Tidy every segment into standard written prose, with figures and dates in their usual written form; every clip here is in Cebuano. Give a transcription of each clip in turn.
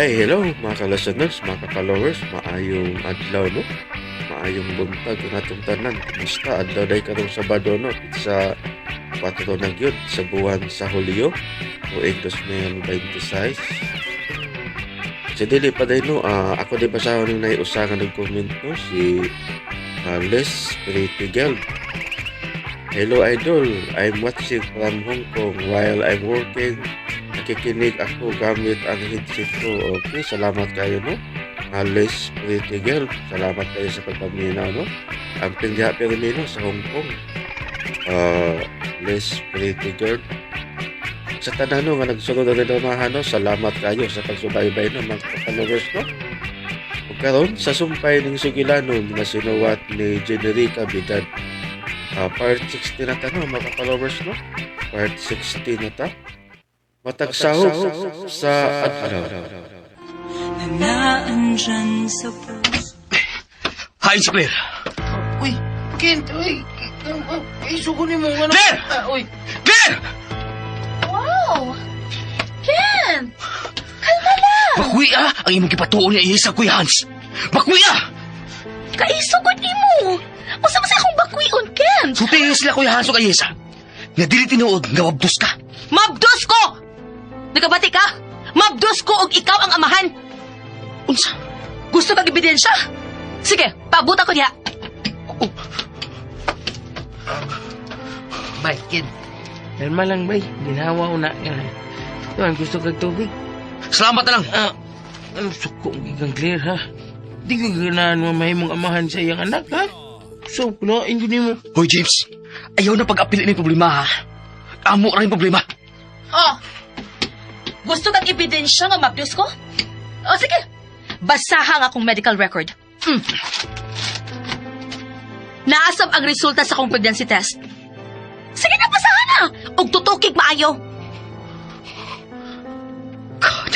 Ay, hello mga ka-listeners, mga ka-followers, maayong adlaw, no? Maayong buntag natong tanan. Kumusta? Adlaw day karong Sabado, no? Sa 4 na gyud sa buwan sa Hulyo, tuig 2026. Sa dili pa day, no, ako di basahon ning naiusa nga nag-comment, no, si Les Pretty Girl. "Hello idol, I'm watching from Hong Kong while I'm working. Nakikinig ako gamit ang headset ko." Okay, salamat kayo, no? Les Pretty Girl, salamat kayo sa pagpaminaw, no? Ang pingga Permino sa Hong Kong. Les Pretty Girl. Sa tanan, no, nga nagsunod na rin, no, salamat kayo sa pagsubaybay, no, mga followers, no? Ug karon sa Sumpay ng Sugilanon nga sinuwat ni Generica Bidad. Part 60 na ta, no, mga followers, no? Part 60 na ta. Matag sahog sa adlaw. Na naandyan sa puso. Hi, si Claire. Uy, Kent, uy. Ay, suko ni mo. Ano? Claire! Ah, uy. Claire! Wow! Ken! Kalma lang! Bakwi ah! Ang imong gipatuon ni Ayesa, Kuya Hans. Bakwi ah! Kaisugod nimo! Unsa man sa akong bakwion, Ken? Sultihi sila Kuya Hans ug Ayesa nga dili tinuod nga mabdos ka. Mabdos ko! Nagabati ka? Mabdos ko og ikaw ang amahan! Unsa? Gusto kag ebidensya? Sige, paabot ako diha. Oh, Bay, Kent. Kalma lang, bay. Ginawa ko na. Tuan, gusto kag tubig? Salamat na lang. Ah, ano suko ang gigang Claire, ha? Di ka ganahan mo mahimong amahan sa iyang anak, ha? So, kunain ko nimo. Hoy, James. Ayaw na pag-apil ni problema, ha? Amo ra yung problema. Oh! Gusto kag ebidensya nga mabdos ko? O sige, basaha ang akong medical record. Naasab ang resulta sa akong pregnancy test. Sige na, basaha na! Og tutukig maayo. God.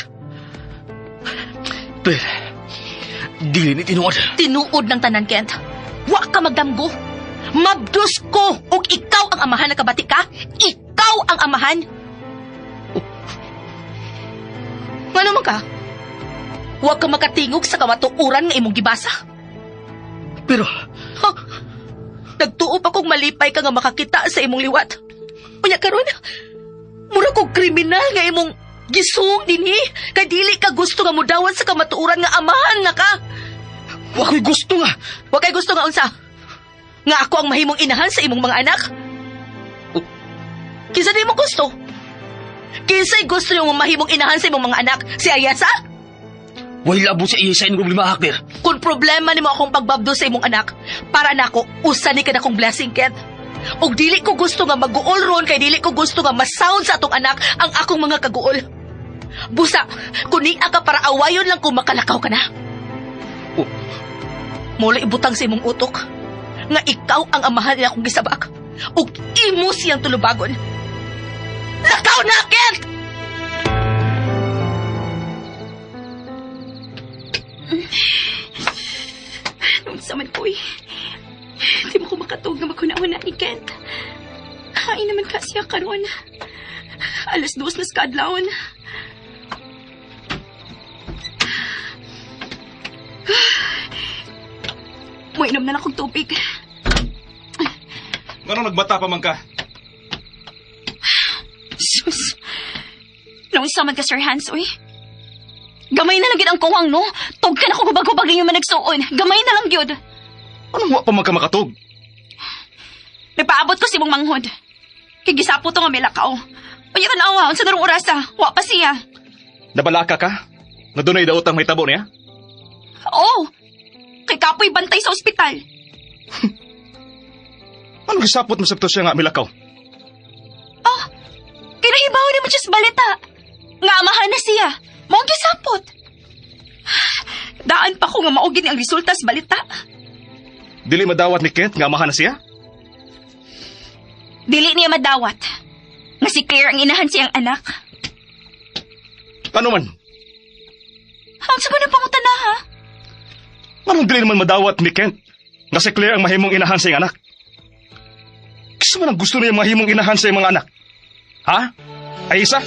Claire, dili ni tinuod. Tinuod ng tanan, Kent. Wa ka magdamgo. Mabdos ko og ikaw ang amahan, nakabati ka? Ikaw ang amahan. Ngano man ka? Wa ka makatingog sa kamatuoran nga imong gibasa. Pero, Ha? Nagtuo pa kong malipay ka nga makakita sa imong liwat. Unya karon, mura kog kriminal nga imong gisung dinhi kay dili ka gusto nga mudawat sa kamatuoran nga amahan na ka. Wa ko'y gusto nga. Wa kay gusto nga unsa? Nga ako ang mahimong inahan sa imong mga anak? Oh. Kinsa di mo gusto? Kinsay gusto nimo mahimong inahan sa imong mga anak? Si Ayasa? Way labo sa Ayesa ining problema, ha, Claire. Kung problema nimo akong pagbabdo sa imong anak, para nako usa ni ka na kong blessing, Kent. Og dili ko gusto nga maguol ron kay dili ko gusto nga masound sa atong anak ang akong mga kaguol. Busa, kuni ka para awayon lang kung makalakaw ka na. Oh. Mula ibutang sa imong utok nga ikaw ang amahan niya akong gisabak ug imo siyang tulubagon. Lakaw na, Kent! Unsa man ko eh. Di mo ko makatug nga maguna-una ni Kent. Hain naman ka siya karon. 2:00 na sa kaadlawon. Muinom na lang kong tubig. Nganong nagbata pa man ka? Sus. Naunsa man ka, Sir Hans, uy. Gamay na lang gid ang kuwang, no? Tug ka na kung hubag-hubag ninyo managsuon. Gamay na lang gyud. Anong wa pa man ka makatug? Nagpaabot ko si mong manghod. Kay gisapo to nga may lakaw. Unya tanawa, unsa narong orasa? Wa pa siya. Nabalaka ka? Nga dunay daot ang mahitabo niya? Oo. Kay kapoy bantay sa ospital. Anong gisapot mo sa siya nga milakaw? Oh, kay nahibaw naman siya sa balita. Nga amahan na siya. Mao gisapot. Daan pa ko nga mao gini ang resulta sa balita. Dili madawat ni Kent nga amahan na siya? Dili niya madawat nga si Claire ang inahan siyang anak. Ano man? Ang sa na pangutana, ha? Anong dili naman madawat ni Kent nga si Claire ang mahimong inahan sa iyang anak? Kinsa man ang gusto niya mahimong inahan sa iyang mga anak? Ha? Ay isa?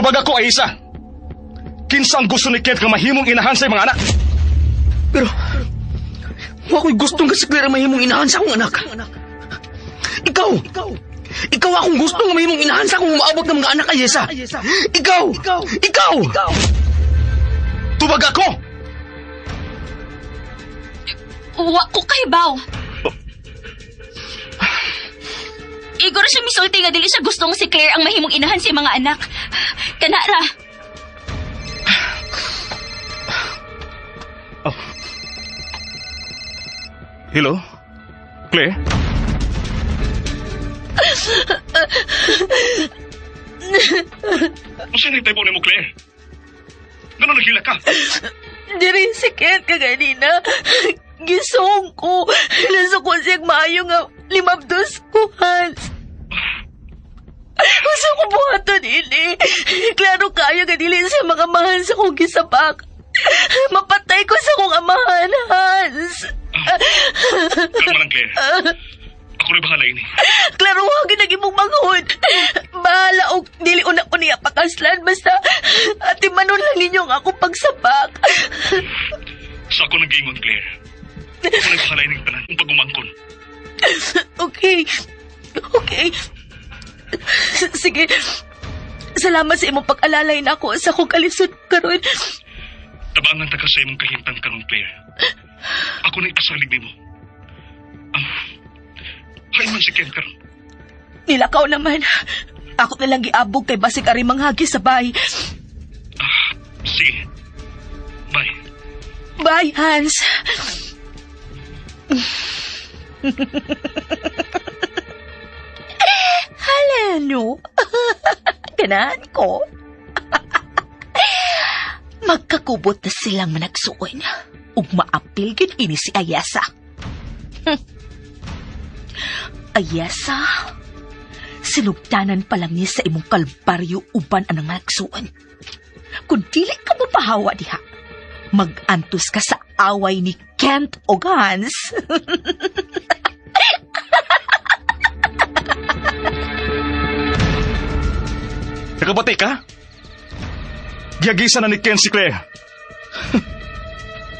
Tubag ako, Aisa. Kinsa ang gusto ni Kent nga mahimong inahan sa iyang mga anak? Pero, wa ko'y gustong ka si Claire ang mahimong inahan sa akong anak. Ikaw! Ikaw akong gusto nga mahimong inahan sa akong umaabot ng mga anak, Ayesa. Ikaw! Ikaw! Tubag ako! Wa ko kahibaw. Igor siya misulti nga dili siya gustong si Claire ang mahimong inahan sa mga anak. Kanara. Hello? Claire? Unsa ni taybo nimo, Claire? Ngano naghila ka? Diri si Kent ka ganina. Gisong ko. Nasa ko siyang maayo nga limabdos ko, Hans. Gusto ko buhaton ini. Klaro kayo nga dili sa mga mahal sa kong gisabak. Mapatay ko sa kong amahan, Hans. Kalma lang, Claire. Ako rin bahala ini. Klaro wa gyud imong manghod. Bahala og dili una ko niya pakaslan basta ati manon lang ninyo ang akong pagsabak. Sa ako nang giingon, Claire. Ako rin bahala ini tanan kung pagumangkon. Okay. Okay. Sige. Salamat sa imong pag-alalay na ako sa akong kalisod karon. Tabangan ta ka sa imong kahimtang karon, Claire. Ako na ipasalig nimo. Ah, hain man si Ken karon. Nilakaw naman. Ako na lang giabog kay basig ari manghagi sa bahay. Sige. Bye. Bye, Hans. Hala, no. Ganahan ko. Magkakubot na silang managsuon. Ug maapil gyud ini si Ayesa. Ayesa, sinugtanan pa lang ni sa imong kalbaryo uban ang nagsuon. Kung dili ka mo pahawa diha, mag-antos ka sa away ni Kent o Hans. Nakabati ka? Giyagisa na ni Ken si Claire.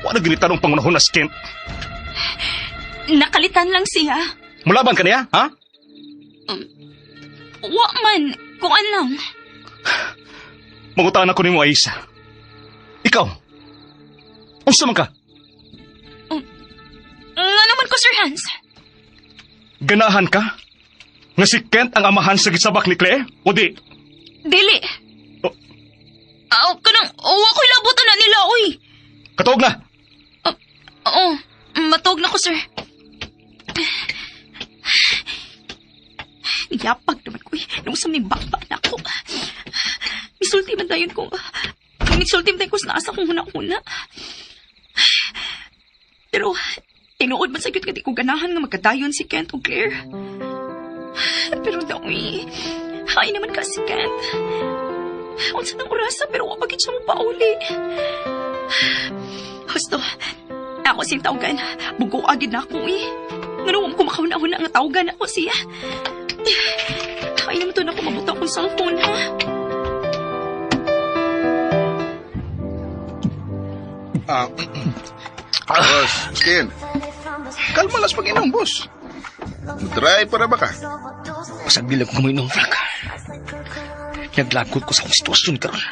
Wala ginitanong pangunahon na si Kent. Nakalitan lang siya. Mulaban ka niya, ha? Wa man. Kuan lang. Mangutaan ako nimo, Aisa. Ikaw, unsa man ka? Nga naman ko, Sir Hans. Ganahan ka? Nga si Kent ang amahan sa gisabak ni Claire? O di? Dili. Oh. Aw, kanang, wa ko'y labutan na nila, uy. Katuog na! Oo, matog na ko, sir. Niyapag naman ko, eh. Nung sa may bakba na ako. Misulti man dayon ko. Misulti man dayon ko sa naasa kong huna-huna. Pero, tinuod man sa gyud nga di ko ganahan nga magkadayon si Kent o Claire. Pero daw, eh, hain naman ka si Kent. Unsa nang orasa pero wa pa gid siya mo pauli. Husto, ako sing tawgan. Bugo agad na ako eh. Ngano ko makauna-una nga tawgan ako siya. Ay naman to na ako mabuta akong cellphone ha. Ah, boss, Ken. Kalma las pag-inom, boss. Try para ba ka? Pasag nila kong kamay ng Frank. Naglagot ko sa akong sitwasyon karon.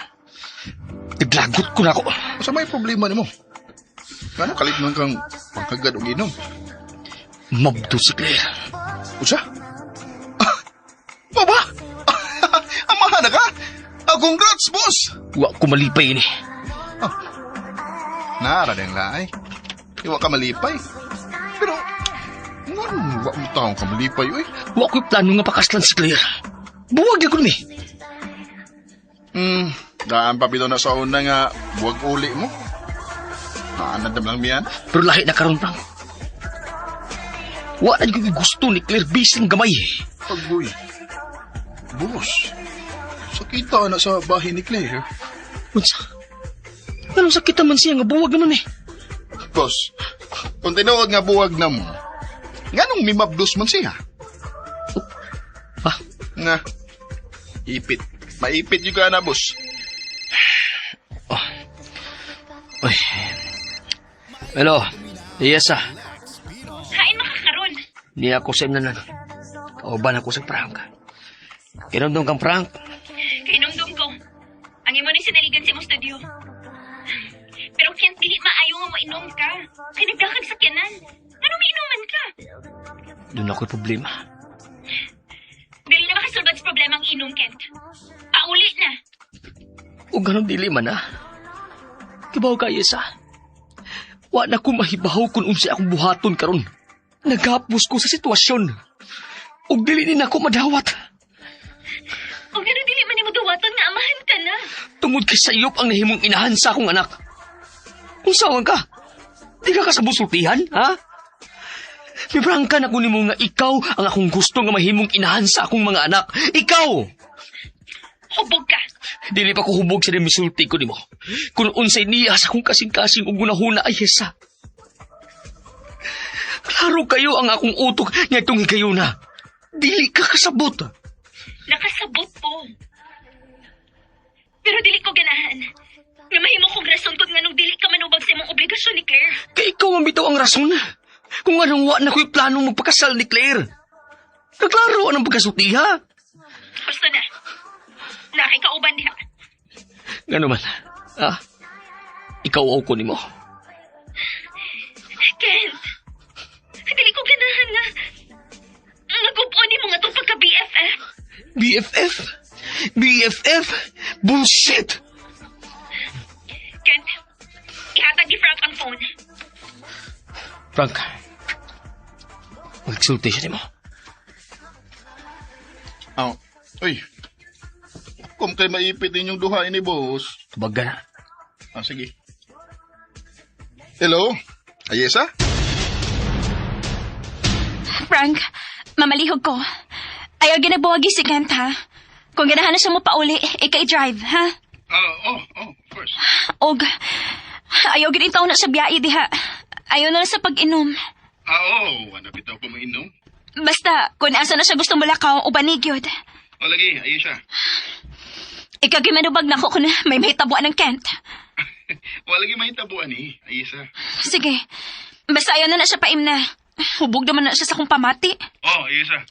Naglagot ko na ako. Sa may problema nimo? Ngano kalit man kang pangkagad og inom? Mabdo si Claire. Usa? Ah, Baba! Amahan na ka? Ah, congrats, boss! Wa ko malipay ini. Nara din laay. Iwa ka malipay. Pero, ngano wa mo taong ka malipay, uy? Wa ko'y plano nga pakaslan si Claire. Buwag gyud ko ni. Daan pa pito na sa una nga buwag uli mo. Naanad lang miyan. Pero lahi na karon, Frank. Wa na gyud gusto ni Claire bisan gamay. Agoy. Boss, sakita na sa bahay ni Claire. Unsa? Anong sakit man siya nga buwag naman eh. Boss, kung tinuod nga buwag na mo, nganong mimabdos man siya? Ha? Nga, ipit. Maipit yung ka na, boss. Uy. Hello. Yes, ah. Hain makakaron. Niya ako sa imnanan. Kauban ako sa Frank. Kinumdum kang Frank. Kainumdum ko. Ang imo ni sinaligan sa imong studio. Pero Kent, dili maayo nga moinom ka. Kay nagdakag sakyanan. Ano miinuman ka? Doon ako'y problema. Dili na makasulbad sa problema ang inom, Kent. Pauli na. O ganun dili man ah. Kibaw ka, Yesa. Wa na ko mahibaw kung unsa akong buhaton karon. Nagapos ko sa sitwasyon. Ug dili ni nako madawat. O ganun dili man nimo duwaton nga amahan ka na. Tungod kay sayop ang nahimong inahan sa akong anak. Kung saan ka? Di ka kasabusultihan, ha? Mibrangka na ko nimo nga ikaw ang akong gusto nga mahimong inahan sa akong mga anak. Ikaw! Hubog ka. Dili pa ko hubog sa misulti ko nimo. Kung unsay niya sa akong kasing-kasing ug gunahuna ay hesa. Klaro kayo ang akong utok nga itong higayuna. Dili ka kasabot. Nakasabot po. Pero dili ko ganahan. Nga mahimo kong rason kung nganong dili ka manubag sa imong obligasyon ni Claire. Kay ikaw ang bitaw ang rason. Kung anong wa na ko'y planong magpakasal ni Claire. Kaklaro anong pagkasulti, ha? Gusto na. Nakikauban diha. Gano man, ha? Ikaw o ko nimo. Kent, dili ko ganahan nga. Nga gupon nimo nga itong pagka-BFF. BFF? BFF? Bullshit! Kent, ihatag ni Frank ang phone. Frank, magsulti siya nimo. Aw, uy. Kung kay maipit inyong duha ini, boss. Tubaga na. Ah, sige. Hello? Ayesa? Frank, mamalihog ko. Ayaw ginabuwagi si Kent, ha? Kung ganahan na siya mo pauli, ikay drive, ha? Oh, of course. Og, ayaw ginitaw na siya biyahe diha. Ayaw na lang sa pag-inom. Ah, oh, wala bitaw ko mainom. Basta, kung asa na siya gusto mulakaw, uban gyud. O lagi, Ayesha. Ikaw gimanubag na ko kung may mahitabuan ng Kent. Wala lagi mahitabuan eh, Ayesha. Sige, basta ayaw na na siya paimna. Hubog naman na siya sa kong pamati. Oh, Ayesha.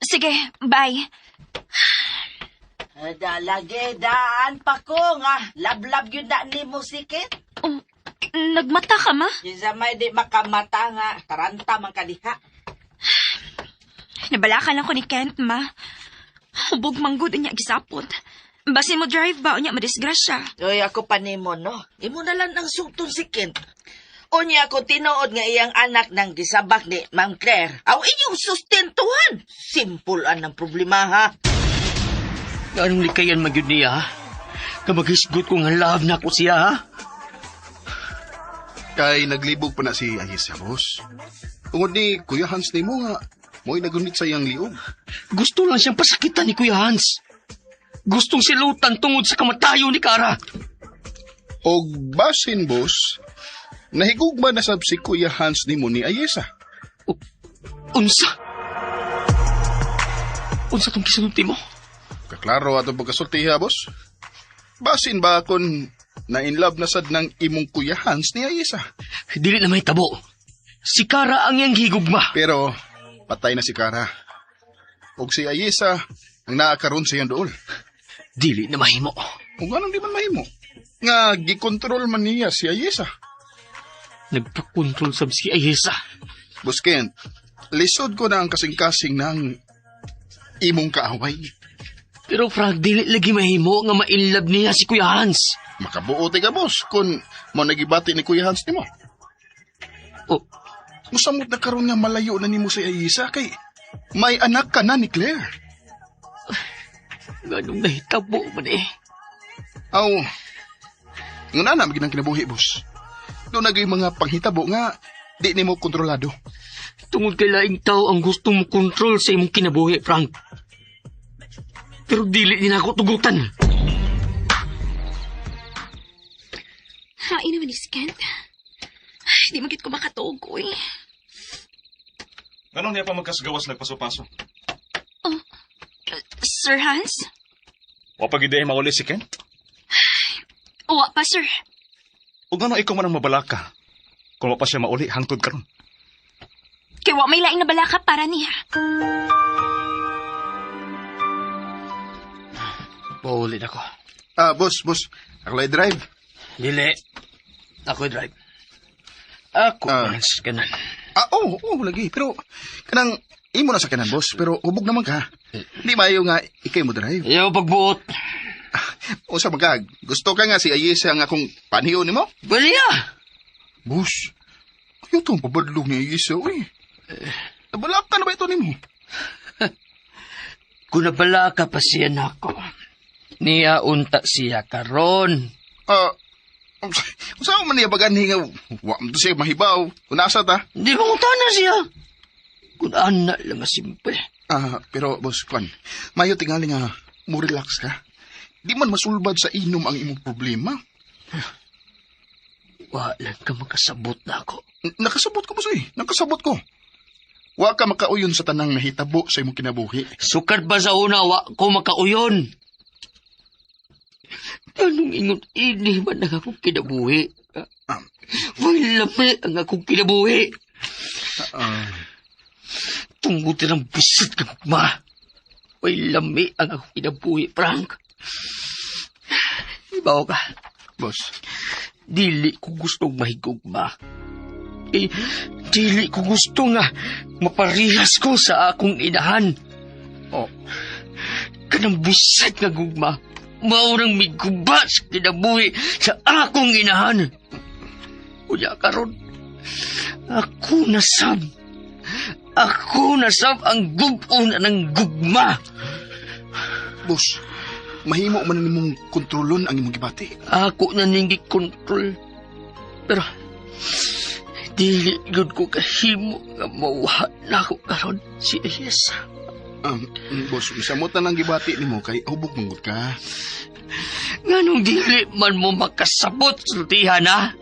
Sige, bye. Dalagi, daan pa ko nga. Lablab yun na ni mo sikit. Oh, nagmata ka, ma? Kinsa may di makamata nga. Taranta man kadiha. Nabalakan lang ko ni Kent, ma. Hubog manggod niya gisapot. Basin mo drive ba o niya madisgrasya. Uy, ako pa nimo, no? Imo na lang ang sugton si Kent. Unya ko tinuod nga iyang anak ng gisabak ni Ma'am Claire. Aw inyong sustentuhan. Simple ang problema, ha? Anong likayan magyud niya, ha? Kamaghisgot ko nga love na ako siya, ha? Kay naglibog pa na si Ayesha, boss. Tungod ni Kuya Hans nimo nga, mo'y nagunit sa iyang liog. Gusto lang siyang pasakitan ni Kuya Hans. Gustong silutan tungod sa kamatayo ni Kara. Og basin, boss, nahigugma na sab si Kuya Hans nimo ni Ayesha. Unsa? Unsa tong kisulti mo? Kaklaro atong pagkasulti ha, boss. Basin ba kung na in love na sad ng imong Kuya Hans ni Ayesha? Dili na may tabo. Si Kara ang iyang higugma. Pero patay na si Kara. Og si Ayesha ang naa karon sa iyang duol. Dili na mahimo. Kung anong di man mahimo? Nga gikontrol man niya si Ayesha. Nagpakontrol sab si Ayesa. Boss Kent, lisod ko na ang kasing-kasing ng imong kaaway. Pero Frank, dili lagi mahimo nga ma-inlove niya si Kuya Hans. Makabuo ka, boss, kung mo nagibati ni Kuya Hans nimo. Oh, Musamot na karon nga malayo na nimo si Ayesha kay may anak ka na ni Claire. Ganong nahitabo man eh. Aw, nga na ginang kinabuhi, boss. Doon na mga panghitabo nga di nimo kontrolado. Tungod kay laing tao ang gustong mo kontrol sa imong kinabuhi, Frank. Pero dili ni nako tugutan. Hain naman ni si Kent. Ay, di magit ko makatuog ko eh. Anong niya pa magkasgawas nagpaso-paso? Sir Hans? Wa pa gid ay mauli si Kent. Uwa pa, sir. Ug ngano ikaw man ang mabalaka? Kung wa pa siya mauli hangtod karon. Kay wa may laing nabalaka para niya. Paulit ako. Ah, boss, boss. Ako lang drive. Dili. Ako drive. Ako Ah. man sa kanan. Ah, oo, oh, lagi. Pero, kanang, imo na sa kanan, boss. Pero, hubog naman ka. Di maayo nga, ikay mo drive. Ayaw pagbuot. O sa magkag, gusto ka nga si Ayesa ang akong panhiyo nimo? Baliya! Boss, ayaw tong pabadlong ni Ayesa, uy. Nabalak ka na ba ito nimo? Kung nabala ka pa siya nako. Niya unta siya karon. Ah, unsa man niya baganhi nga wa man to siya mahibaw. Kung nasa ta. Di mangutana siya. Kung ana lang nga simple. Ah, pero boss kwan, mayo tingali nga mo relax ka. Di man masulbad sa inom ang imong problema. Wa lang ka makasabot na ako. Nakasabot ko boss eh. Nakasabot ko. Wa ka makauyon sa tanang nahitabo sa imong kinabuhi. Sukad ba sa una, wa ko makauyon. Anong ingon ini man ang akong kinabuhi? Way lami ang akong kinabuhi. Ah, Tungod ng bisit ka ma. Way lami ang akong kinabuhi, Frank. Ibaw ka. Boss. Dili ko gustong mahigugma. Eh, dili ko gusto nga maparehas ko sa akong inahan. Oh. Kanang bisat nga gugma, maurang miguba sa kinabuhi sa akong inahan. Unya karon, ako nasab. Ako nasab ang gubon ng gugma. Boss, mahimo man nimong kontrolon ang imong gibati. Ako na ning gikontrol. Pero, dili gud ko kahimo nga mawala na ako karon si Elias. Boss, misamot na lang gibati nimo kay hubog manggod ka. Nganong dili man mo makasabot sultihan ha?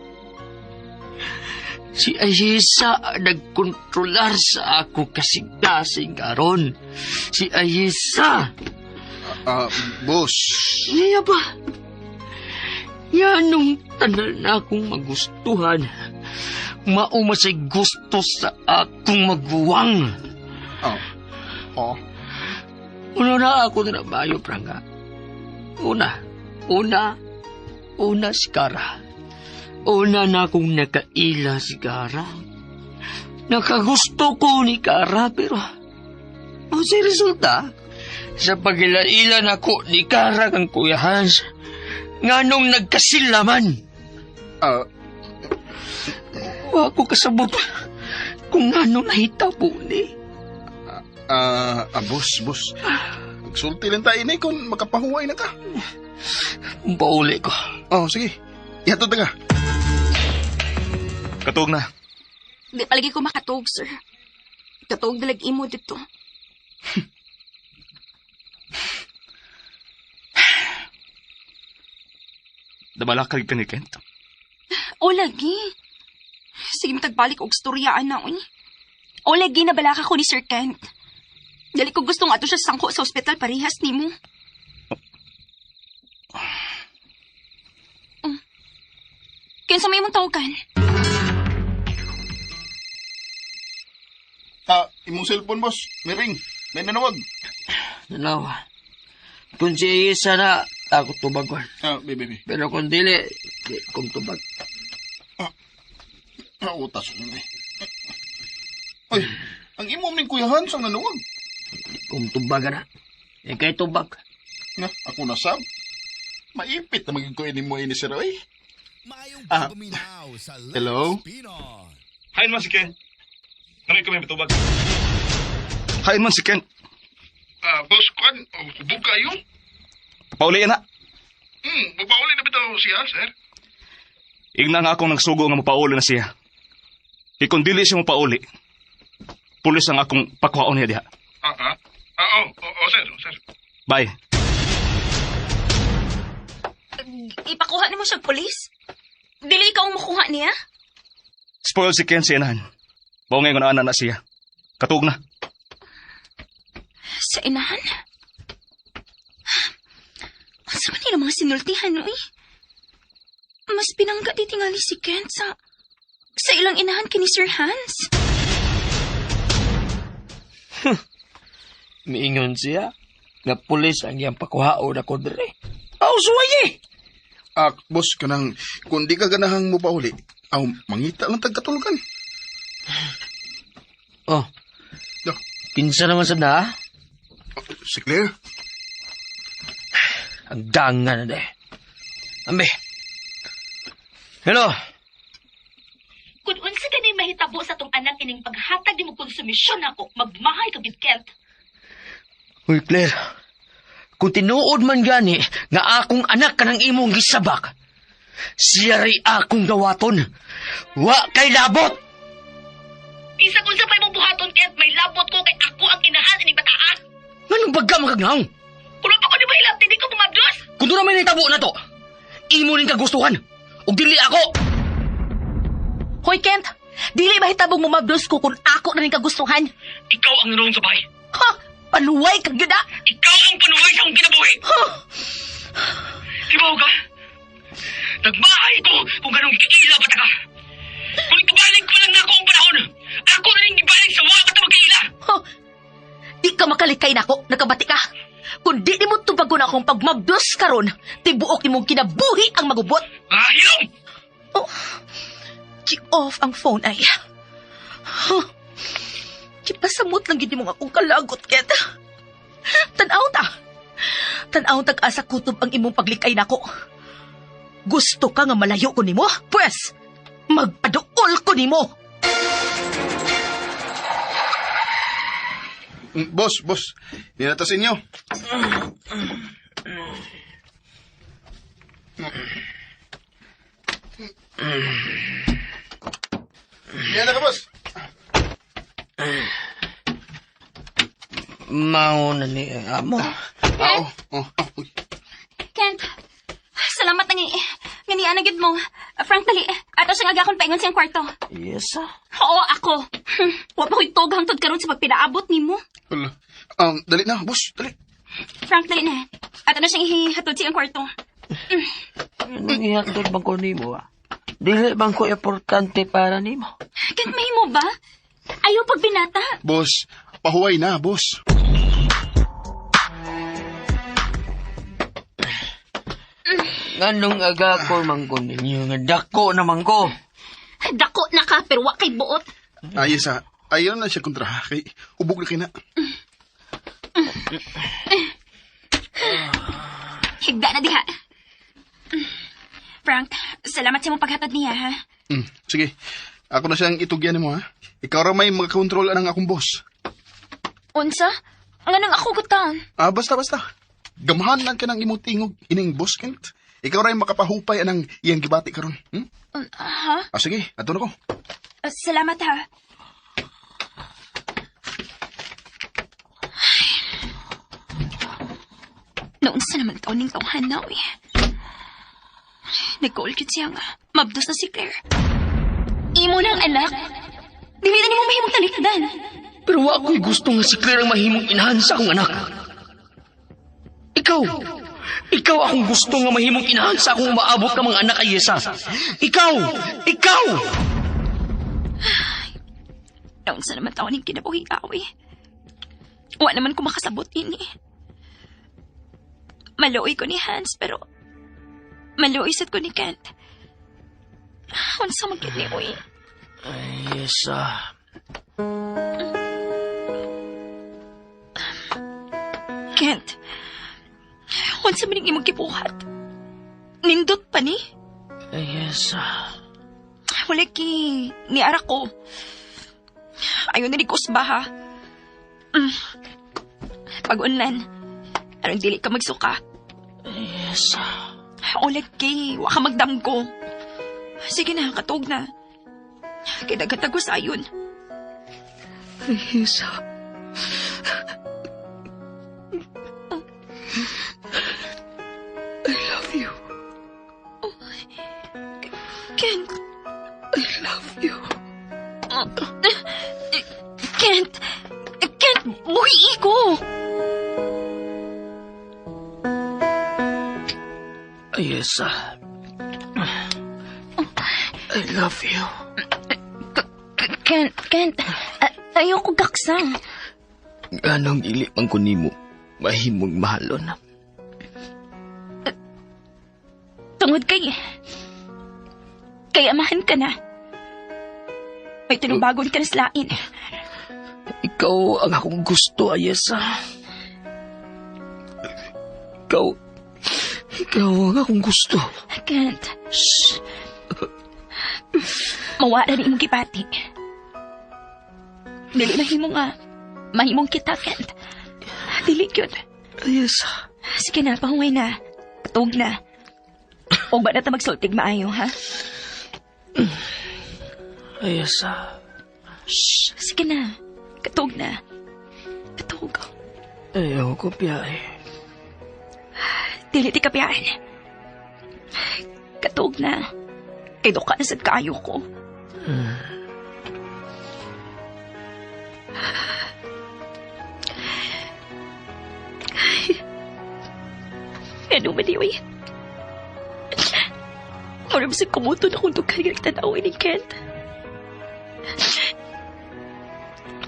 Si Ayesa ang nagkontrolar sa ako kasing-kasing karon. Si Ayesa. Ah, boss. Niya ba? Yan nung tanan na akong magustuhan. Maumasay gusto sa akong maguwang. Ah. Oh. Una na ako na mayo, prangga. Una, una, una si Kara. Una na akong nakaila si Kara. Nakagusto ko ni Kara, pero ang si resulta, sa pagila-ila nako ni Kara kang Kuya Hans, nganong nagkasilaman. Ah, Wa ko kasabot kung nganong nahitabo ni. Boss, boss. Magsulti lang tayo ni kung makapahuway na ka. Pauli ko. Oh, sige. Ihatod na ka. Katuog na. Di palagi ko makatuog, sir. Katuog dalag imo dito. Nabalaka ka ni Kent. O lagi. Sige, matagbalik og storyaan na, uy. O lagi, nabalaka ko ni Sir Kent. Dali ko gusto nga ato siya sangko sa ospital parehas nimo. Kinsa may imong tawagan? Ah, imong cellphone, boss. May ring. May nanawag. Nanawa. Kung si Isa na, ako tubagon. Ah, baby, baby. Pero kung dili, di kong tubag. Ah, utas ko na eh. Ay, ang imong ning Kuya Hans ang nanawag. Di kong tubag na. Ikay tubag. Na, ako nasab. Maipit na maging ko ini mo ini sir, oy. Ah, hello? Hain man si Ken. Nangay kami matubag. Hain man si Ken. Ah, boss, kwan, hubog kayo? Pauli na. Mapauli na bitaw siya, sir. Igna nga akong nagsugo nga mapauli na siya. Kay kung dili siya mapauli, pulis ang akong pakuhaon niya diha. Ah, ah. Ah, oh, oh, sir, sir. Bye. Ipakuha nimo siya polis? Dili ikaw ang makuha niya? Spoil si Ken sa inahan. Mao ngayon ana na siya. Katuog na. Sa inahan? Unsa man nila mga sinultihan, uy? Mas pinangga di tingali si Kent sa ilang inahan kini Sir Hans. Miingon siya nga pulis ang iyang pakuhaon ako dere. Aw, suway eh! Ah, boss, kanang, kung di ka ganahang mo pauli, aw, mangita lang tagkatulugan. Oh, Do, kinsa naman sa na? si Claire? Ang dangan na de. Ambe. Hello. Kung unsa gani mahitabo sa tong anak ining paghatag nimo konsumisyon ako, magmahay ka gid Kent. Uy, Claire. Kung tinuod man gani nga akong anak kanang imong gisabak, siya ray akong dawaton. Wa kay labot! Bisag unsa pa imong buhaton Kent, may labot ko kay ako ang inahan ining bataa. Nganong bagka makagnaong? Kung pa ko ni mahilabti di ko mabdos. Kung doon naman nahitabo na to, imo ning kagustuhan. Ug dili ako! Hoy Kent, dili mahitabong mumabdos ko kung ako na ning kagustuhan. Ikaw ang naroon sa bahay. Ha! Paluway ka gyud ah. Ikaw ang panuhay sa akong kinabuhi. Ha! Ibaw ka? Nagmahay ko kung ganong kikila pa ta ka. Kung ibalik ko lang na ako ang panahon, ako na rin ibalik sa wa ka magkaila. Ha! Di ka makalikay nako, nakabati ka. Kung di nimo tubagon akong pagmabdos karon, tibuok nimong kinabuhi ang magubot. Ah, hilom! Oh, off ang phone ay. Huh. Gipasamot lang gid nimo akong kalagot, Ket. Tan-aw ta. Tan-aw tag asa kutob ang imong paglikay nako. Gusto ka nga malayo ko nimo? Pwes, magpaduol ko nimo. Boss, boss, di na ta sa inyo. Di na ka, boss. Mao na ni amo. Ah, oh, uy. Kent, salamat nga nga niana gid mo. Frank, dali. Ato siyang agakon paingon siyang kwarto. Yes, ah. Oo, ako. Wa pa ko'y tog hangtod karon sa pagpinaabot nimo. Hala. Dali na, boss, dali. Frank, dali na. Ato na siyang ihatod siyang kwarto. Anong ihatod bang ko nimo, ah? Dili bang ko importante para nimo? Kent, mahimo ba? Ayaw pagbinata. Boss, pahuway na, boss. Nganong aga ko man ko ninyo, nga dako naman ko. Dako na ka, pero wa kay buot. Ah, yes, ah. Ayaw na siya kontra, kay ubog na kina. Higda na diha. Frank, salamat sa imong paghatod niya, ha? Sige, ako na siyang itugyan nimo, ha? Ikaw ra may makakontrol anang akong boss. Unsa? Nganong ako gutaon? Ah, basta, basta. Gamahan lang ka ng imong tingog ining boss, Kent. Ikaw ra makapahupay anang iyang gibati karon. Ha? Ah, sige, ato na ko. Salamat, ha? Noon sa naman taon ning tawhan na, uy. Nag-call kit siya nga. Mabdos na si Claire. Imo na ang anak. Dili na nimo mahimong talikdan. Pero wa ko'y gusto nga si Claire ang mahimong inahan sa akong anak. Ikaw akong gusto nga mahimong inahan sa akong maabot ka mga anak, Ayesa. Ikaw! Ikaw! Noon sa naman taon ning kinabuhi, awi. Wa naman ko makasabot ini. Maluoy ko ni Hans, pero maluoy sad ko ni Kent. Unsa man gyud ni uy. Yes, ah. Kent, unsa man ning imong gibuhat? Nindot pa ni? Yes, ah. Wala ki, niara ko. Ayaw na ni kusba ha. Pag-unlan, aron dili ka magsuka. Yes, ah. Ulit kay, wa ka magdamgo. Sige na, katog na. Kay daghan sayon. Ayesa. I love you. Kent, I love you. Kent, Kent, buhi ko. Ayesa. I love you. Kent, Kent, ayoko gaksa. Anong dili man ko nimo mahimong mahalon. Tungod kay... Kay amahan ka na. May tinubagon ka na sa lain. Ikaw ang akong gusto, Ayesa. Ikaw, ikaw ang akong gusto. Kent, shh. Mawala ni imong gibati. Dili mahimo nga. Mahimong kita, Kent. Dili gyud. Ayesa. Sige na, pahuway na. Katog na. O ba na ta magsultig maayo, ha? Ayesa. Shh, sige na. Katog na. Katog. Ayaw ko biyahe. Dili ti kapiyaan. Katog na. Kay duka na sad kaayo ko. Ay. Ano man di, oy. Mura bisag kumuto na kung dughan nga nagtanaw ni Kent.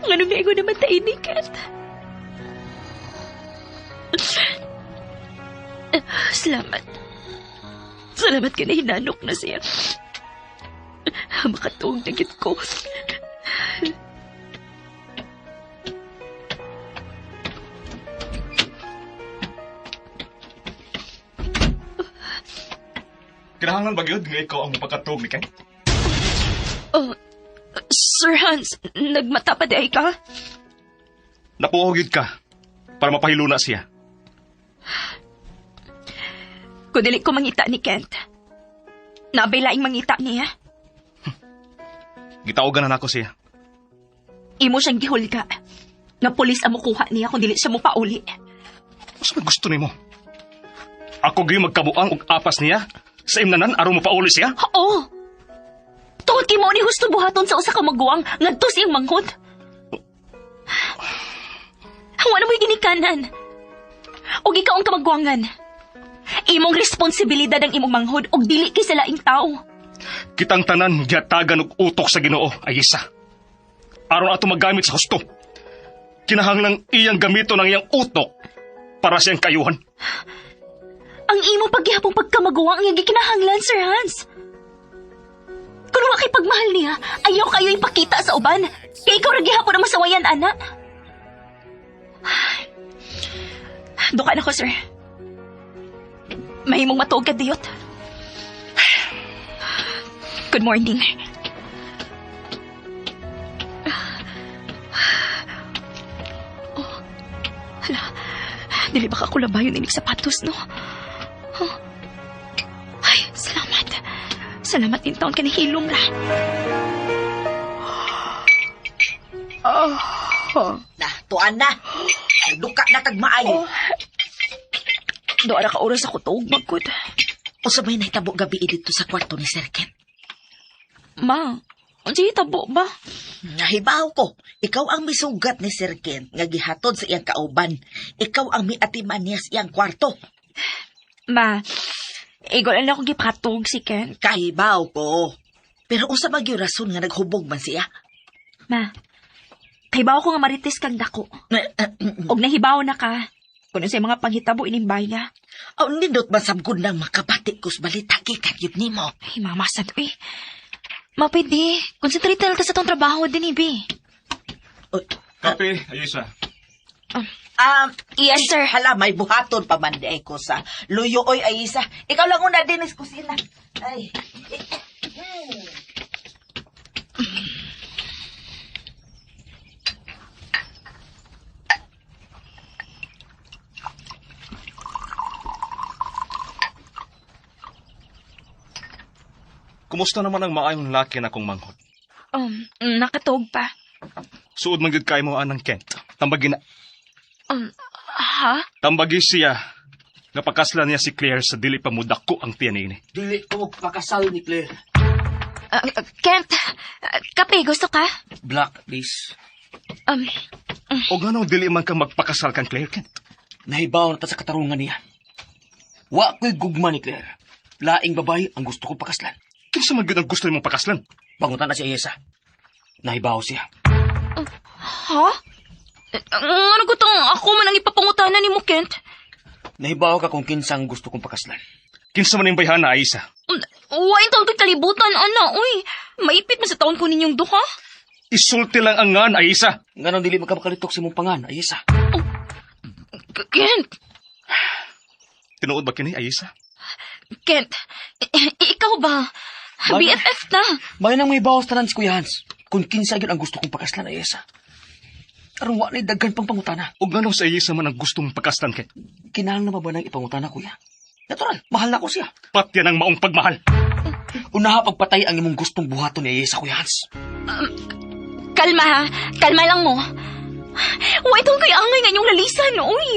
Ano nga ko naman tayo ni Kent? Salamat. Salamat ka na hinanok na siya. Makatuog na gid ko. Kinahanglan ba gyud nga ikaw ang mapagkatuog ni Kent? Oh, Sir Hans, nagmata pa di ay ka? Napuo gyud ka para mapahiluna siya. Kung dili ko mangita ni Kent. Nabay laing mangita niya. Gitaogan na nako siya. Imo siyang gihulga. Nga pulis ang mukuha niya kung dili siya mopauli. Unsa may gusto nimo? Ako gyud magkabuang og apas niya sa imnanan aron mopauli siya? Oo. Tungod kay mao ni husto buhaton sa usa ka maguwang ngadto sa iyang manghod. Wala mo'y ginikanan. Og ikaw ang kamagwangan. Imong responsibilidad ang imong manghod og dili kay sa laing tao. Kitang tanan gihatagan og utok sa Ginoo ay isa. Aron ato magamit sa husto. Kinahanglang iyang gamiton ang iyang utok para sa iyang kayuhan. Ang imong paghihapong pagkamaguwang ang iyang gikinahanglan, Sir Hans. Kung wa kay pagmahal niya, ayaw kayo ipakita sa uban. Kay ikaw ra gihapon ang masawayan, ana. Duka na ko, sir. Mahimong matuog ka, diyot. Good morning. Oh, hala. Dili ba ka kulabayon inig sapatos, no? Oh. Ay, salamat. Salamat din taon ka nahilom ra. Na, tuan na. Duka na kag maayo. Doon na ka oras ako tuog magkod. Usa may nahitabo gabi dito sa kwarto ni Sir Ken. Ma, unsay hitabo ba? Nahibaw ko, ikaw ang misugat ni Sir Ken nga gihatod sa iyang kauban. Ikaw ang miatiman niya sa iyang kwarto. Ma, igol na akong gipatug si Ken. Kahibaw ko. Pero usa man gyud rason nga naghubog man siya. Ma, kahibaw ko nga marites kag dako. Og nahibaw na ka. Kung sa mga panghitabo ining baya. Aw nindot man sabgod nang makabati ko sa balita gikan gyud nimo. Ay, mama, sad, uy. Ma, pwede. Concentrate na lang ta sa tong trabaho din, ibi. Uy, Kape, Ayesa. Yes, sir. Hala, may buhaton pa man di ay ko sa luyo oy ay isa. Ikaw lang una din sa kusina. Ay. Kumusta naman ang maayong laki na kong manghod? Nakatog pa. Suod man gyud kay mo anang Kent. Tambagi na Ha? tambagi siya nga pakasla niya si Claire sa dili pa mudako ang tiyan niini. Dili ko magpakasal ni Claire. Kent, kape, gusto ka? Black, please. O nganong dili man ka magpakasal kang Claire Kent? Nahibaw na ta sa katarungan niya. Wa ko'y gugma ni Claire. Laing babae ang gusto kong pakaslan. Kinsa man gyud ang gusto nimong pakaslan? Bangutan na si Ayesa. Nahibaw siya. Ha? Ano ko tong ako man ang ipapangutana ni mo, Kent? Nahibaw ka kung kinsa ang gusto kong pakaslan. Kinsa man ning bayhana, Ayesa? Wain taon ko'y kalibutan, ana. Uy, maipit man sa taon ko ninyong duha. Isulti lang ang ngan, Ayesa. Nganong dili man ka makalitok sa imong pangan, Ayesa? Kent! Tinuod ba kini, Ayesa? Kent, ikaw ba? Bagay. BFF na. May nang may bawas tanan si Kuya Hans. Kung kinsa gyud ang gusto kong pakaslan, Ayesa. Aron wa na'y daghan pang pangutana. Ug nganong sa Ayesa man ang gustong pakaslan, Kent? Kinahanglan na ba nang ipangutana, Kuya? Natural, mahal na ko siya. Patyan ang maong pagmahal. Unaha pagpatay ang imong gustong buhaton ni Ayesa, Kuya Hans. Kalma ha. Kalma lang mo. Wa itong kay angay nga inyong lalisan, uy.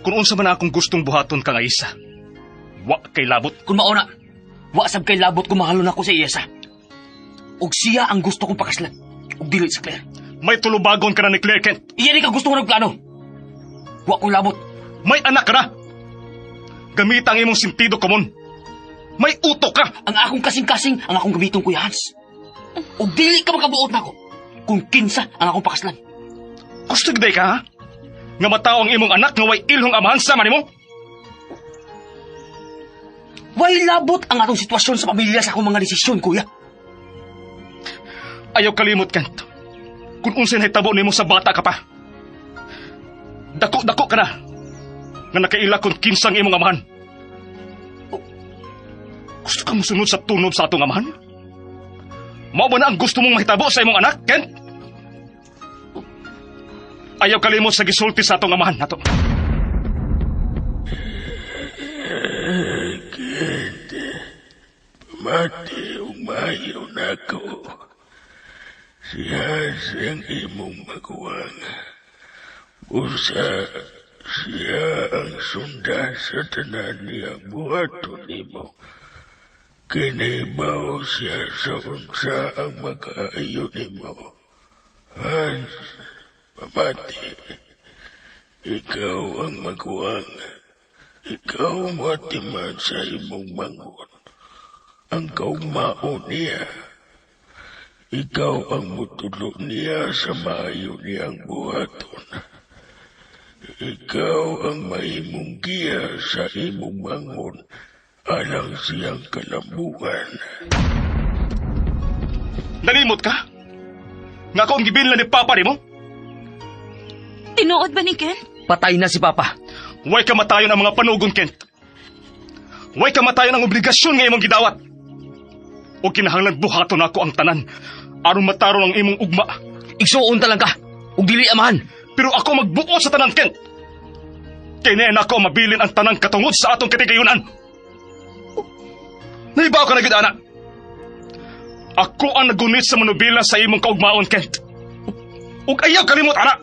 Kung unsa man akong gustong buhaton kang Ayesa, wa kay labot. Kung mauna, wa sab kay labot kung mahalon ako sa Ayesa. Ug siya ang gusto kong pakaslan. Ug dili si Claire. May tulubagon ka na ni Claire, Kent. Iyan ka gusto ko nagplano. Wa ko labot. May anak ka na. Gamita ang imong sentido komon. May utok ka. Ang akong kasing-kasing, ang akong gamiton, Kuya Hans. Ug dili ka makabuot nako kung kinsa ang akong pakaslan. Gusto gid ka, ha? Nga mataw ang imong anak nga way ilhong amahan sama nimo? Way labot ang atong sitwasyon sa pamilya sa akong mga desisyon, Kuya. Ayaw kalimot, Kent. Kung unsay nahitabo nimo sa bata ka pa. Dako-dako ka na. Nga nakaila kung kinsang imong amahan. Gusto ka mosunod sa tunod sa atong amahan? Mao ba na ang gusto mong mahitabo sa imong anak, Kent? Ayaw kalimot sa gisulti sa atong amahan nato. Kent, pamati ug maayo nako. Si Hans ang imong maguwang. Busa siya ang sundan sa tanan niyang buhaton nimo. Kinibaw siya sa unsa ang makaayo nimo. Hans, pamati. Ikaw ang maguwang. Ikaw matiman sa imong mangon. Ang kaugmaon niya. Ikaw ang mutulo niya sa maayo niyang buhaton. Ikaw ang mahimong giya sa imong mangon alang siyang kalambuan. Nalimot ka? Nga ako ang gibilna ni Papa nimo? Tinuod ba ni Kent? Patay na si Papa. Way kamatayon ang mga panugon, Kent. Way kamatayon ang obligasyon nga imong gidawat. O kinahanglan buhaton ako ang tanan aron mataron ang imong ugma. Igsuon ta lang ka. Ug dili amahan. Pero ako magbuot sa tanan, Kent. Kay niya nako mabilin ang tanang katungod sa atong katigayunan. Nahibaw ka na gid, ana. Ako ang nagunit sa manubila sa imong kaugmaon, Kent. Ug ayaw kalimot, ana.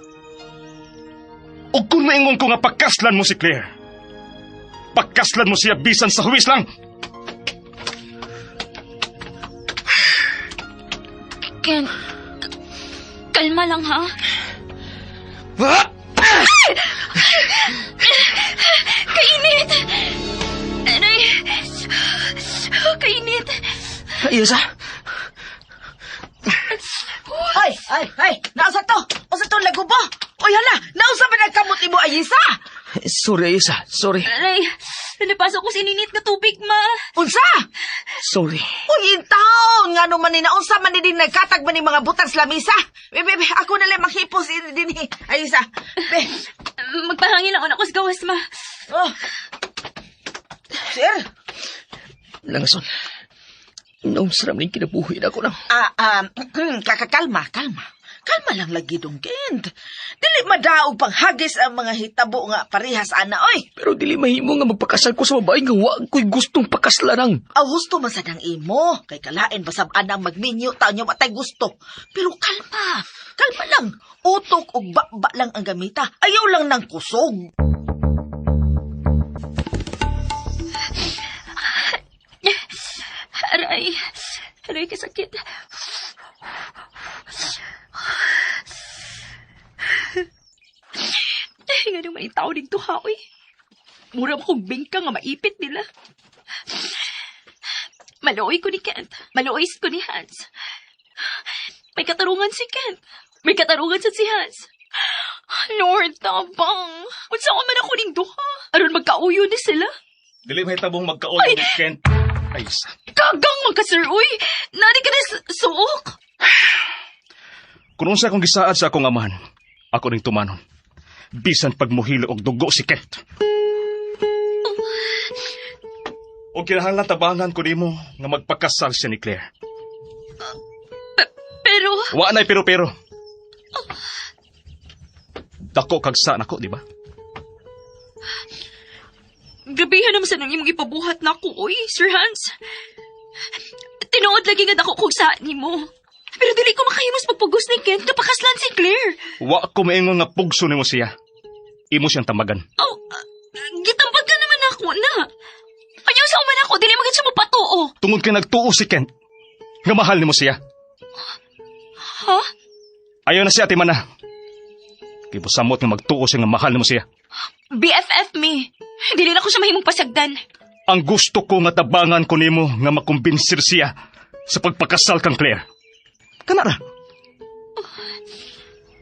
Ug kung maingon ko nga pagkaslan mo si Claire, pagkaslan mo siya bisan sa huwis lang. Kent, kalma lang ha. Kainit! Aray! Kainit! Ayesa! Ay, ay, ay, nausa to! Usa to lagubo! Uy, hala, nausa ba nagkamot imo, Ayesa? Sorry, Ayesa. Sorry. Aray! Napasok ko sa ininit nga tubig, ma. Unsa? Sorry. Uy, intaon! Nga naman ni naunsa man ni din nagkatag man ni mga butang sa lamisa. Be, be, be, ako na lang maghipos ini din eh. Ayesa. Be, Magpahangin ako na ko sa gawas, ma. oh. Sir, Langason. Noong saram ning kinabuhi na ako na. Kakakalma, kalma. Kalma lang lagi dong, Kent. Dili madaog panghagis ang mga hitabo nga parehas, ana, oy. Pero dili mahimo nga magpakasal ko sa babae nga wa ko'y gustong pakaslanang. Aw, husto man sad ang imo. Kay kalain basab anang magminyo ta niya watay gusto. Pero kalma, kalma lang. Utok ug baba lang ang gamita. Ayaw lang ng kusog. Aray! Aray, kasakit. Ay, nga naman yung tao dito, ha, uy. Mura mo kong bingka nga maipit nila. Maluoy ko ni Kent. Maluoy ko ni Hans. May katarungan si Kent. May katarungan sad si Hans. Lord, tabang. Unsa ko man ako ning duha? Aron magkauyo ni sila. Dili mahitabong magkaon ni Kent. Ay, isa. Kagang magka, sir, uy. Nani ka na suok. Kung unsa akong gisaad sa akong amahan, ako ning tumanon. Bisan pagmuhilo og dugo si Kent. O kinahanglan tabangan ko nimo nga magpakasal siya ni Claire. Pero, Wa na'y pero-pero. Dako kag sa nako, di ba? Gabihan naman sa nang imong ipabuhat na ako, uy, Sir Hans. Tinuod lagi nga dako kog sa nimo. Pero dili ko makahimos pagpugos ni Kent kapakaslan si Claire. Wa ko maingon nga pugso nimo siya. Imo siyang tambagan. Oh, gitambag ka naman ako na. Ayaw sa uman ako, dili magid siya mapatuo. Tungod kay nagtuo si Kent, nga mahal nimo siya. Ha? Ayaw na siya, ati mana. Kibusamot nga magtuo siya nga mahal nimo siya. BFF me. Dili na ko siya mahimong pasagdan. Ang gusto ko nga tabangan ko nimo nga makumbinsir siya sa pagpakasal kang Claire. Kana ra.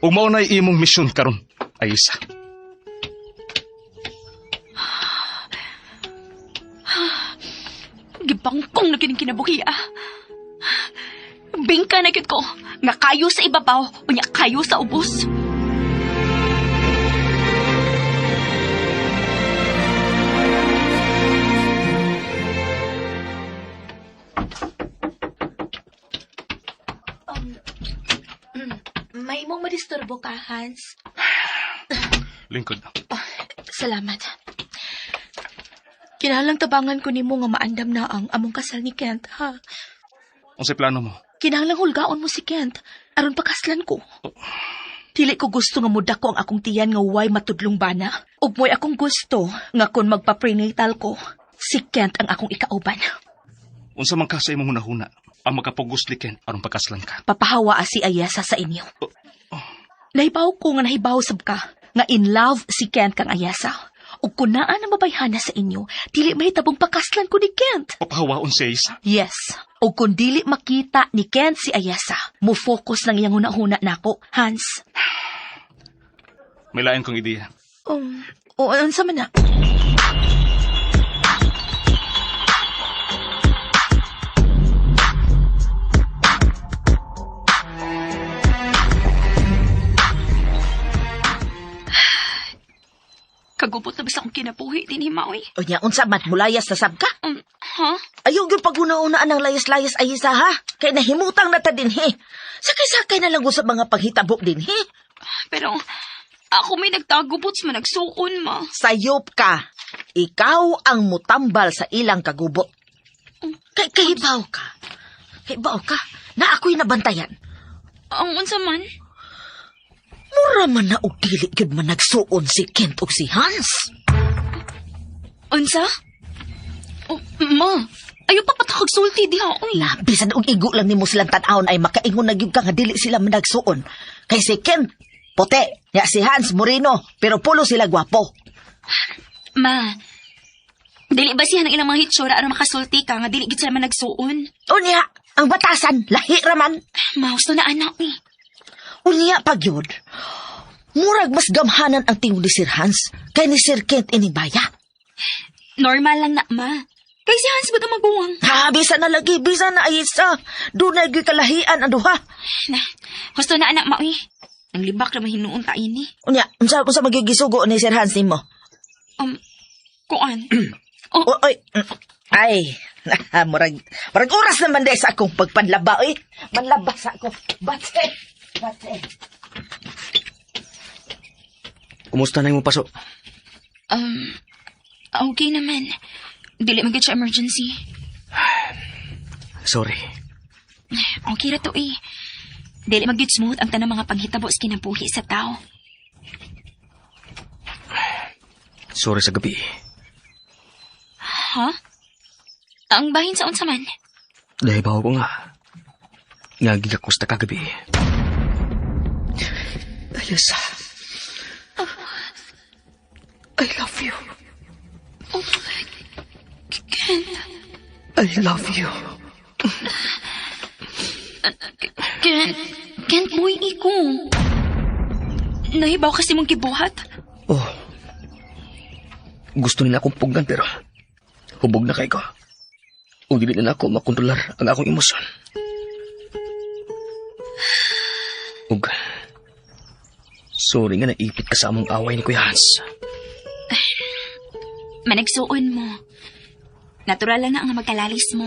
Ug mao na'y imong misyon karon, ay isa. Gibangkong na kining kinabuhi ah. Bingka na gyud ko nga kayo sa ibabaw unya kayo sa ubos. May mong madisturbo ka, Hans. Lingkod. Salamat. Kinahanglang tabangan ko nimo nga maandam na ang among kasal ni Kent, ha? Unsay plano mo? Kinahanglang hulgaon mo si Kent aron pakaslan ko. Dili ko gusto nga mudako ang akong tiyan nga way matudlong bana. Ug mo'y akong gusto nga kon magpa-prenatal ko, si Kent ang akong ikauban. Unsa man ka sa imong hunahuna ang makapugos ni Kent aron pakaslan ka? Papahawa si Ayesa sa inyo. Nahibaw ko nga nahibaw sab ka nga in love si Kent kang Ayesa. Ug kun naa na mabayhana sa inyo, dili mahitabong pakaslan ko ni Kent. Papahawaon si Ayesa? Yes. O kung dili makita ni Kent si Ayesa, mo focus ng iyang hunahuna nako, Hans. May lain kong ideya. O unsa man na? Kagubot na basta akong kinabuhi din himaoy. Unya, unsa man, mulayas na sab ka? Ha? Ayaw yung paguna-unaan ng layas-layas ay isa, ha? Kay nahimutang na ta din, he. Sakay-sakay na lang sa mga paghitabo din, he. Pero ako may nagtagubot sa managsuon, ma. Sayop ka. Ikaw ang mutambal sa ilang kagubot. Kay kahibaw ka. Kahibaw ka. Na ako'y nabantayan. Ang unsa man? Mura man na og dili gyud man nagsuon si Kent og si Hans. Unsa? Oh, ma, ayaw pa patakag sulti diha, oy. La, bisan og igo lang nimo silang tan-awon ay makaingon na gyud ka nga dili sila managsuon. Kay si Kent, puti, nya si Hans moreno, pero pulo sila gwapo. Ma, dili ba siya ng ilang mga hitsura aron makasulti ka nga dili gid sila managsuon? Unya, ang batasan, lahi ra man. Ma, gusto na anak eh. Unya pag yun, murag mas gamhanan ang tingog ni Sir Hans kay ni Sir Kent ining baya. Normal lang na, ma. Kay si Hans ba't ang maguwang? Ha, bisa na lagi, bisa na ay isa. Doon na gyud kalahian ang duha. Na, gusto na anak, ma, uy. Ang libak na mahinuon ta ini. Unya, unsa unsa magigisugo ni Sir Hans nimo? Kuan. Oh. Oy, ay, murag murag oras naman day sa akong pagpanlaba, oy. Manlaba sa ako. Bate. Bate. Kumusta na imong paso? Okay naman. Dili man gid siya emergency. Sorry. Okay ra to eh. Dili man gid smooth ang tanang mga panghitabo sa kinabuhi sa tao. Sorry sa gabi. Ha? Ang bahin sa unsa man? Dahil bawo ko nga. Nga gigakusta kagabi. Ayesa. I love you. Oh, Ken. I love you. Kent, Kent boy, iko. Nahibaw kasi mong gibuhat. Oh. Gusto nila akong pugnan pero hubog na kay ko. Ug dili na nako makontrolar ang akong emosyon. Ug sorry nga naipit ka sa among away ni Kuya Hans. Managsuon mo. Natural na ang magkalalis mo.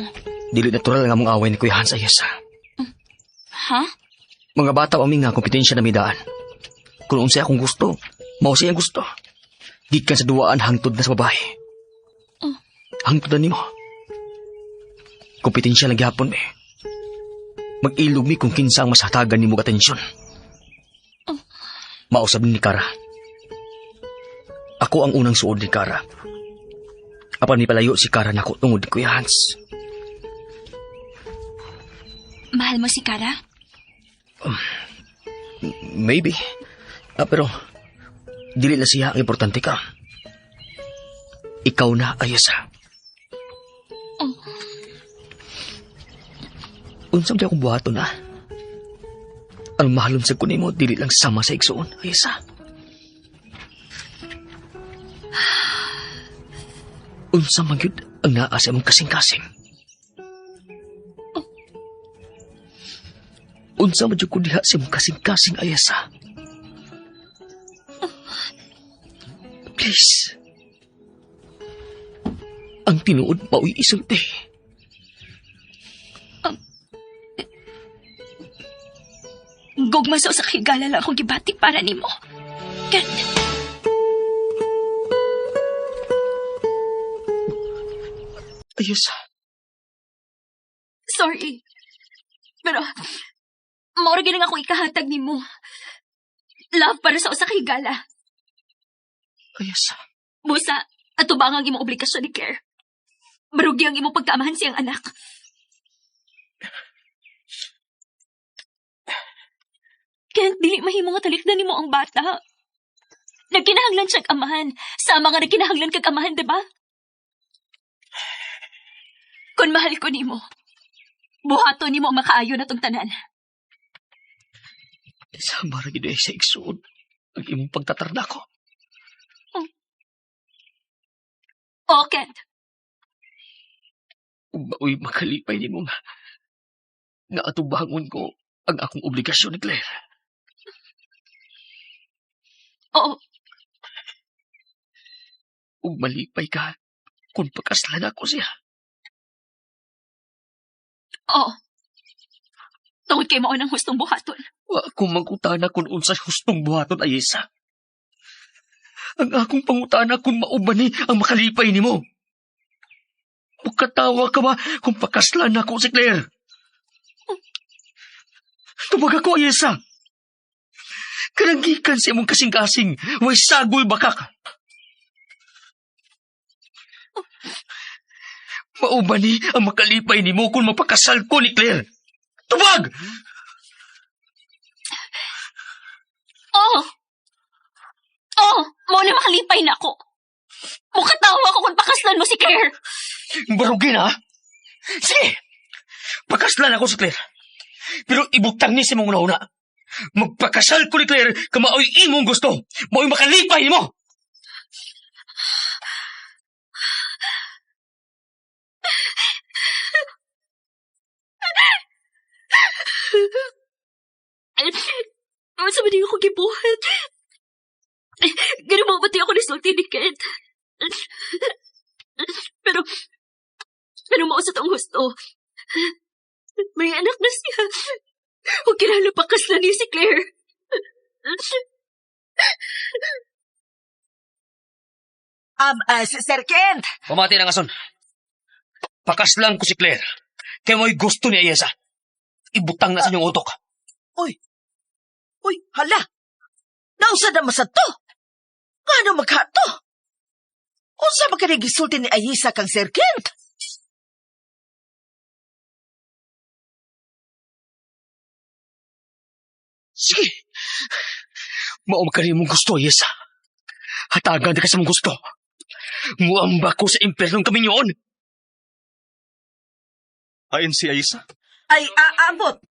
Dili natural ang among away ni Kuya Hans ayos. Ha? Mga bata pa mi nga kompetensya na midaan. Kung unsay akong gusto, mao siya ang gusto. Gikan sa duwaan hangtod na sa babae. Oh. Hangtod na nimo. Kompetensya lang gihapon mi. Mag-ilog mi kung kinsa ang mas hatagan nimo og atensyon. Oh. Mausab ni Kara. Ako ang unang suod ni Kara. Apan mipalayo si Kara nako tungod ni Kuya Hans. Mahal mo si Kara? Maybe. Ah, pero dili na siya ang importante ka. Ikaw na, Ayesa. Oh. Unsa man akong buhaton na? Ang mahalon sa kunin mo, dili lang sama sa igsuon, Ayesa. Unsa man gyud ang naa sa imong kasing-kasing? Unsa man jud ko diha sa imong kasing-kasing, Ayesa? Please. Ang tinuod mao'y isulti. Gugma sa usa ka higala lang akong gibati para nimo. Kent. Ayesa. Sorry. Pero, mao ra gyud ang ako ikahatag nimo. Love para sa usa ka higala. Ayesa. Busa, atubang ang imong obligasyon ni Claire. Barugi ang imong pagkaamahan siyang anak. Kent, dili mahimo nga talikdan nimo ang bata. Nagkinahanglan siyang amahan. Sama nga nagkinahanglan kag amahan, di ba? Kung mahal ko nimo, buhaton nimo ang makaayo na tong tanan. Sama ra gyud sa igsuon ang imong pagtatarna ko. Oh, Kent. Ug mao'y makalipay nimo nga naatubangon ko ang akong obligasyon ni Claire. Oo. Ug malipay ka kung pagkaslan ako siya. Oo. Tungod kay mao nang hustong buhaton. Wa ko mangutana kung unsa hustong buhaton, Ayesa. Ang akong pangutana kung mao ba ni ang makalipay nimo. Mukatawa ka ba kung pakaslan ako si Claire? Tubag ako, Ayesa. Kanang gikan sa imong kasing-kasing, way sagol bakak. Mao ba ni ang makalipay nimo kung mapakasal ko ni Claire? Tubag! Oo. Oo, mao na makalipay na ako. Mukatawa ko kung pakaslan mo si Claire. Barugin, ha? Sige! Pakaslan ako si Claire. Pero ibutang ni sa imong una-una. Magpakasal ko ni Claire kamaoy imong gusto. Mao'y makalipay mo. Ano sa ba ako gibuhat? Ganun mo ba ako nasulti ni Kent? Pero mao sa taong gusto. May anak na siya. Huwag kinahanglan pakaslan niya si Claire. Sir Kent! Pamati na nga, son. Pakaslan ko si Claire. Kaya mo'y gusto ni Ayesa. Ibutang na sa inyong utok. Uy! Uy, hala! Nausa na masad to! Ngano magkato? Unsa ba kani gisulti ni Ayesa kang Sir Kent? Sige. Mao man kani mong gusto, Ayesa. Hatagan ka sa mong gusto. Muamba ko sa impernong kaminyoon. Ayon si Ayesa? Ay, aabot.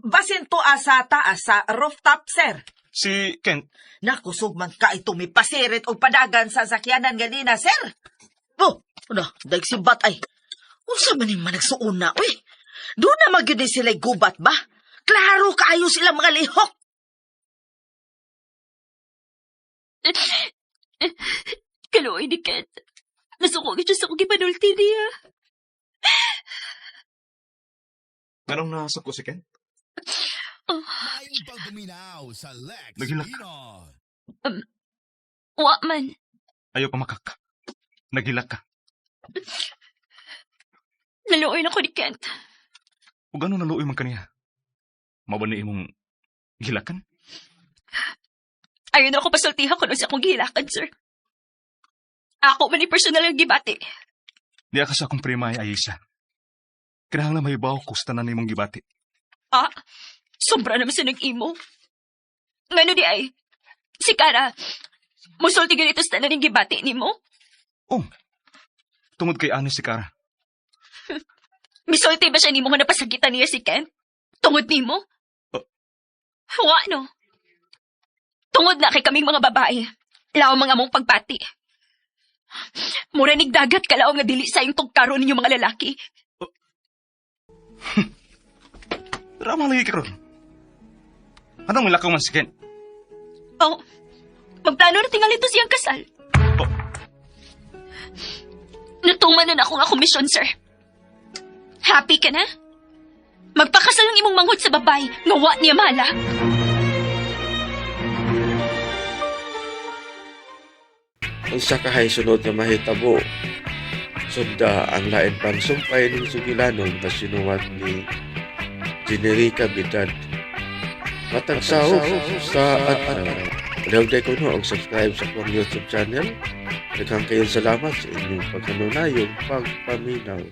Basin to sa taas sa rooftop, sir. Si Kent, Nakusog man ka ito may pasirit o padagan sa sakyanan ganina, sir. Oh, ano, daig si Bat ay. Unsa man yung managsuuna, uy? Doon na magyud ni sila'y gubat ba? Klaro kaayo sila mga lihok. Kaluoy ni Kent. Nasuko gid siya sa akong gipanulti niya. Nganong nasuko si Kent? Naghilak. Wa man. Ayaw pamakak. Naghilak ka. Naluoy na ko ni Kent. Ug ano naluoy man kaniya? Mao ba ni imong gilakan? Ayaw na ako pasultihan kung sa akong gihilakan, sir. Ako man ni personal ang gibati. Diya ka sa akong prima ay Ayesha. Kinahanglan mahibaw ko sa tanan nimong gibati. Ah, sobra naman sa nag-imo. Ngano di ay? Si Kara, musulti ganito sa tanan ng gibati nimo? Oh, tungod kay ani si Kara. Misulti ba siya nimo nga napasakitan niya si Ken? Tungod nimo? Oh. Wa, no? Tungod na kay kaming mga babae. Laom ang among pagbati. Mura nig dagat kalaom nga dili sa iyong tugkaron ninyo mga lalaki. Rama lagi karon. Anong milakaw man si Ken? Oh, magplano na tingali to siyang kasal. Oh. Natuman na na ako nga komisyon, sir. Happy ka na? Magpakasal ang imong manghod sa babay, nga wa niya mala. Unsa kahay sunod nga mahitabo? Sunda ang lain pang sumpay ning sugilanon na sinuwat ni Generica Bidad. Matag saog sa adlaw. Palihog ko no og subscribe sa akong YouTube channel. Daghang kayong salamat sa inyong pagkanunayong pagpaminaw.